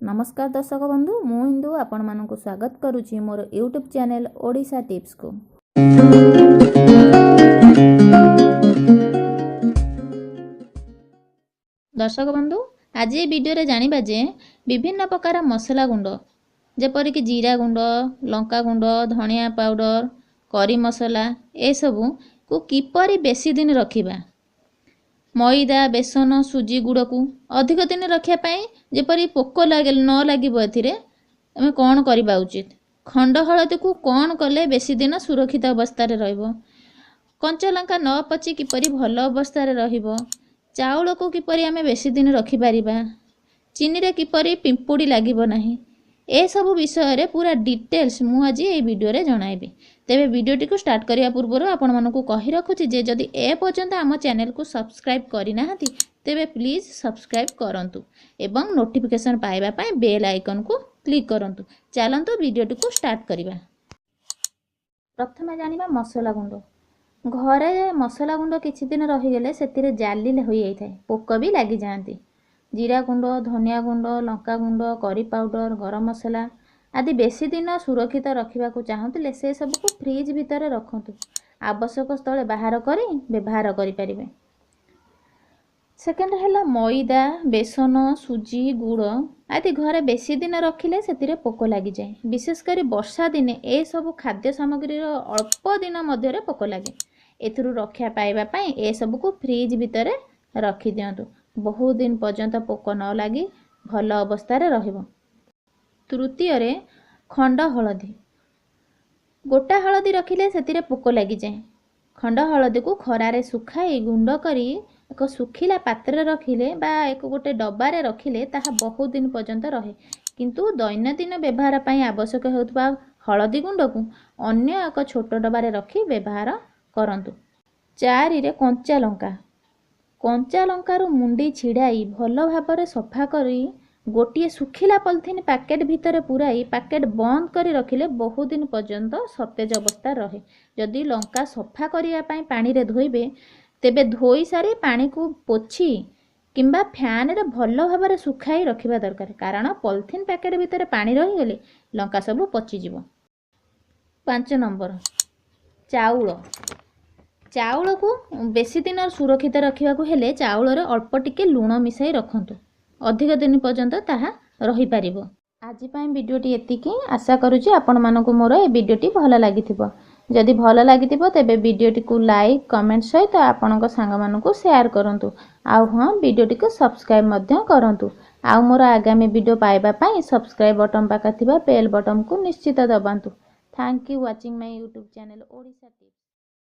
ନମସ୍କାର ଦର୍ଶକ ବନ୍ଧୁ, ମୁଁ ଇନ୍ଦୁ ଆପଣମାନଙ୍କୁ ସ୍ୱାଗତ କରୁଛି ମୋର ୟୁଟ୍ୟୁବ୍ ଚ୍ୟାନେଲ୍ ଓଡ଼ିଶା ଟିପ୍ସକୁ। ଦର୍ଶକ ବନ୍ଧୁ, ଆଜି ଏ ଭିଡ଼ିଓରେ ଜାଣିବା ଯେ ବିଭିନ୍ନ ପ୍ରକାର ମସଲା ଗୁଣ୍ଡ ଯେପରିକି ଜିରା ଗୁଣ୍ଡ, ଲଙ୍କା ଗୁଣ୍ଡ, ଧନିଆ ପାଉଡ଼ର, କରି ମସଲା ଏସବୁକୁ କିପରି ବେଶୀ ଦିନ ରଖିବା। ମଇଦା, ବେସନ, ସୁଜି, ଗୁଡ଼କୁ ଅଧିକ ଦିନ ରଖିବା ପାଇଁ ଯେପରି ପୋକ ନ ଲାଗିବ ଏଥିରେ ଆମେ କ'ଣ କରିବା ଉଚିତ। ଖଣ୍ଡ ହଳଦୀକୁ କ'ଣ କଲେ ବେଶୀ ଦିନ ସୁରକ୍ଷିତ ଅବସ୍ଥାରେ ରହିବ। କଞ୍ଚା ଲଙ୍କା ନ ପଚି କିପରି ଭଲ ଅବସ୍ଥାରେ ରହିବ। ଚାଉଳକୁ କିପରି ଆମେ ବେଶୀ ଦିନ ରଖିପାରିବା। ଚିନିରେ କିପରି ପିମ୍ପୁଡ଼ି ଲାଗିବ ନାହିଁ। ଏସବୁ ବିଷୟରେ ପୁରା ଡିଟେଲ୍ସ ମୁଁ ଆଜି ଏଇ ଭିଡ଼ିଓରେ ଜଣାଇବି। ତେବେ ଭିଡ଼ିଓଟିକୁ ଷ୍ଟାର୍ଟ କରିବା ପୂର୍ବରୁ ଆପଣମାନଙ୍କୁ କହି ରଖୁଛି ଯେ ଯଦି ଏ ପର୍ଯ୍ୟନ୍ତ ଆମ ଚ୍ୟାନେଲକୁ ସବସ୍କ୍ରାଇବ୍ କରିନାହାନ୍ତି, ତେବେ ପ୍ଲିଜ୍ ସବସ୍କ୍ରାଇବ୍ କରନ୍ତୁ ଏବଂ ନୋଟିଫିକେସନ୍ ପାଇବା ପାଇଁ ବେଲ୍ ଆଇକନ୍କୁ କ୍ଲିକ୍ କରନ୍ତୁ। ଚାଲନ୍ତୁ ଭିଡ଼ିଓଟିକୁ ଷ୍ଟାର୍ଟ କରିବା। ପ୍ରଥମେ ଜାଣିବା ମସଲା ଗୁଣ୍ଡ। ଘରେ ମସଲା ଗୁଣ୍ଡ କିଛି ଦିନ ରହିଗଲେ ସେଥିରେ ଜାଲି ହୋଇଯାଇଥାଏ, ପୋକ ବି ଲାଗିଯାଆନ୍ତି। ଜିରା ଗୁଣ୍ଡ, ଧନିଆ ଗୁଣ୍ଡ, ଲଙ୍କା ଗୁଣ୍ଡ, କରି ପାଉଡ଼ର, ଗରମ ମସଲା ଆଦି ବେଶୀ ଦିନ ସୁରକ୍ଷିତ ରଖିବାକୁ ଚାହୁଁଥିଲେ ସେସବୁକୁ ଫ୍ରିଜ୍ ଭିତରେ ରଖନ୍ତୁ। ଆବଶ୍ୟକ ସ୍ଥଳେ ବାହାର କରି ବ୍ୟବହାର କରିପାରିବେ। ସେକେଣ୍ଡ ହେଲା ମଇଦା, ବେସନ, ସୁଜି, ଗୁଡ଼ ଆଦି ଘରେ ବେଶୀ ଦିନ ରଖିଲେ ସେଥିରେ ପୋକ ଲାଗିଯାଏ। ବିଶେଷ କରି ବର୍ଷା ଦିନେ ଏସବୁ ଖାଦ୍ୟ ସାମଗ୍ରୀର ଅଳ୍ପ ଦିନ ମଧ୍ୟରେ ପୋକ ଲାଗେ। ଏଥିରୁ ରକ୍ଷା ପାଇବା ପାଇଁ ଏସବୁକୁ ଫ୍ରିଜ୍ ଭିତରେ ରଖିଦିଅନ୍ତୁ। ବହୁତ ଦିନ ପର୍ଯ୍ୟନ୍ତ ପୋକ ନ ଲାଗି ଭଲ ଅବସ୍ଥାରେ ରହିବ। ତୃତୀୟରେ ଖଣ୍ଡ ହଳଦୀ। ଗୋଟା ହଳଦୀ ରଖିଲେ ସେଥିରେ ପୋକ ଲାଗିଯାଏ। ଖଣ୍ଡ ହଳଦୀକୁ ଖରାରେ ଶୁଖାଇ ଗୁଣ୍ଡ କରି ଏକ ଶୁଖିଲା ପାତ୍ରରେ ରଖିଲେ ବା ଏକ ଗୋଟେ ଡବାରେ ରଖିଲେ ତାହା ବହୁତ ଦିନ ପର୍ଯ୍ୟନ୍ତ ରହେ। କିନ୍ତୁ ଦୈନନ୍ଦିନ ବ୍ୟବହାର ପାଇଁ ଆବଶ୍ୟକ ହେଉଥିବା ହଳଦୀ ଗୁଣ୍ଡକୁ ଅନ୍ୟ ଏକ ଛୋଟ ଡବାରେ ରଖି ବ୍ୟବହାର କରନ୍ତୁ। ଚାରିରେ କଞ୍ଚା ଲଙ୍କା। କଞ୍ଚା ଲଙ୍କାରୁ ମୁଣ୍ଡି ଛିଡ଼ାଇ ଭଲ ଭାବରେ ସଫା କରି ଗୋଟିଏ ଶୁଖିଲା ପଲିଥିନ୍ ପ୍ୟାକେଟ୍ ଭିତରେ ପୂରାଇ ପ୍ୟାକେଟ୍ ବନ୍ଦ କରି ରଖିଲେ ବହୁତ ଦିନ ପର୍ଯ୍ୟନ୍ତ ସତେଜ ଅବସ୍ଥା ରହେ। ଯଦି ଲଙ୍କା ସଫା କରିବା ପାଇଁ ପାଣିରେ ଧୋଇବେ, ତେବେ ଧୋଇ ସାରି ପାଣିକୁ ପୋଛି କିମ୍ବା ଫ୍ୟାନରେ ଭଲ ଭାବରେ ଶୁଖାଇ ରଖିବା ଦରକାର, କାରଣ ପଲିଥିନ୍ ପ୍ୟାକେଟ୍ ଭିତରେ ପାଣି ରହିଗଲେ ଲଙ୍କା ସବୁ ପଚିଯିବ। 5 ନମ୍ବର ଚାଉଳ। ଚାଉଳକୁ ବେଶୀ ଦିନ ସୁରକ୍ଷିତ ରଖିବାକୁ ହେଲେ ଚାଉଳରେ ଅଳ୍ପ ଟିକେ ଲୁଣ ମିଶାଇ ରଖନ୍ତୁ, ଅଧିକ ଦିନ ପର୍ଯ୍ୟନ୍ତ ତାହା ରହିପାରିବ। ଆଜି ପାଇଁ ଭିଡ଼ିଓଟି ଏତିକି। ଆଶା କରୁଛି ଆପଣମାନଙ୍କୁ ମୋର ଏ ଭିଡ଼ିଓଟି ଭଲ ଲାଗିଥିବ। ଯଦି ଭଲ ଲାଗିଥିବ ତେବେ ଭିଡ଼ିଓଟିକୁ ଲାଇକ୍, କମେଣ୍ଟ ସହିତ ଆପଣଙ୍କ ସାଙ୍ଗମାନଙ୍କୁ ସେୟାର କରନ୍ତୁ। ଆଉ ହଁ, ଭିଡ଼ିଓଟିକୁ ସବସ୍କ୍ରାଇବ୍ ମଧ୍ୟ କରନ୍ତୁ। ଆଉ ମୋର ଆଗାମୀ ଭିଡ଼ିଓ ପାଇବା ପାଇଁ ସବସ୍କ୍ରାଇବ୍ ବଟନ୍ ପାଖରେ ଥିବା ବେଲ୍ ବଟନ୍କୁ ନିଶ୍ଚିତ ଦବାନ୍ତୁ। Thank you watching my YouTube channel Odisha tips.